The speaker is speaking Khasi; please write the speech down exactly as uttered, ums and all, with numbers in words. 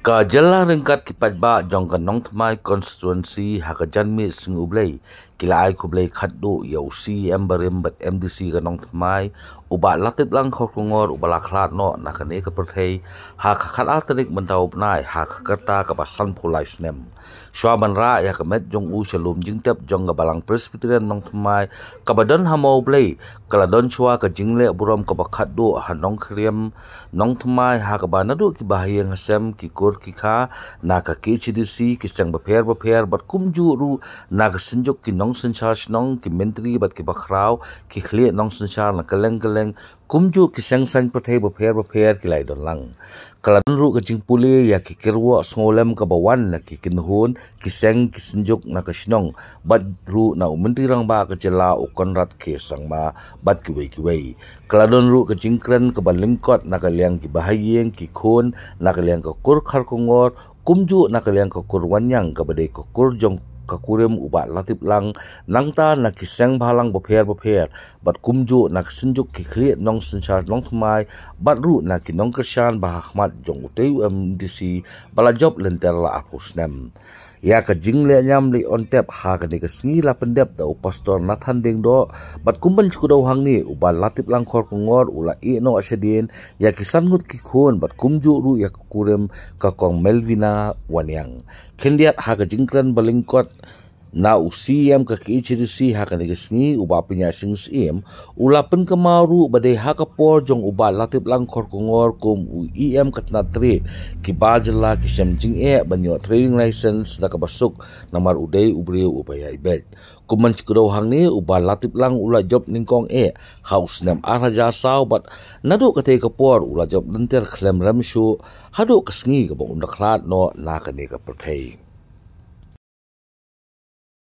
Ka jylla ryngkat ki paidbah jong ka Nongthymmai constituency ha ka janmiet Sngi U Blei ki la ai khublei khatduh ïa u C E M barim bad M D C ka Nongthymmai, u Bah Latiplang Kharkongor, uba la khlad noh na kane ka pyrthei ha ka khatar tarik mynta u bnai ha ka rta kaba sanphew lai snem. Shuwa ban rah ïa ka met jong u sha lum jingtep jong ka Balang Presbyterian Nongthymmai kaba don ha Mawblei, ka la don shuwa ka jingleh burom kaba khatduh ha Nongkhriem Nongthymmai, ha kaba naduh ki bahaïing hasem, ki kur ki kha na ka K H A D C, ki seng bapher bapher bad kumjuh ruh na ka synjuk ki nongsynshar shnong, ki myntri bad ki bakhraw, ki khlieh nongsynshar na kylleng kylleng, kumjuh ki seng saiñ pyrthei bapher bapher ki la ïadon lang. Ka la don ruh ka jingpule ïa ki kyrwoh sngewlem kaba wan na ki kynhun, ki seng, ki synjuk na ka shnong, bad ruh na u Myntri Rangbah ka jylla u Conrad K Sangma, bad kiwei kiwei. Ka la don ruh ka jingkren kaba lyngkot na ka liang ki bahaïing, ki khun na ka liang ka kur Kharkongor, kumjuh na ka liang ka kur Wanniang kaba dei ka kur jong ka kurim u Bah Latiplang, nangta na ki seng bhalang bapher bapher, bad kumjuh na ka synjuk ki khlieh nongsynshar Nongthymmai, bad ruh na ki nongkyrshan ba ha khmat jong utei u M D C ba la jop lynter la arphew snem. Ïa ka jingleh niam leh on tep ha kane ka sngi la pyndep da u Pastor Nathan Diengdoh, bad kum ban shu kdew hangne u Bah Latiplang Kharkongor u la ïeh noh shadien ïa ki san ngut ki khun bad kumjuh ruh ïa ka kurim, ka Kong Melvina Wanniang. Khyndiat ha ka jingkren ba lyngkot na u C E M ka K H A D C ha kane ka sngi u Bah Pynïaid Sing Syiem, u la pynkynmaw ruh ba dei ha ka por jong u Bah Latiplang Kharkongor kum u E M ka tnat trade, ki bar jylla ki shem jingeh ban ïoh trading license da kaba suk namar u dei u briew uba ïaid beit. Kum ban shu kdew hangne u Bah Latiplang u la jop nyngkong eh ha u snem ar hajar saw bad naduh katei ka por u la jop lynter khlem rem shuh haduh ka sngi kaba un da khlad noh na kane ka pyrthei.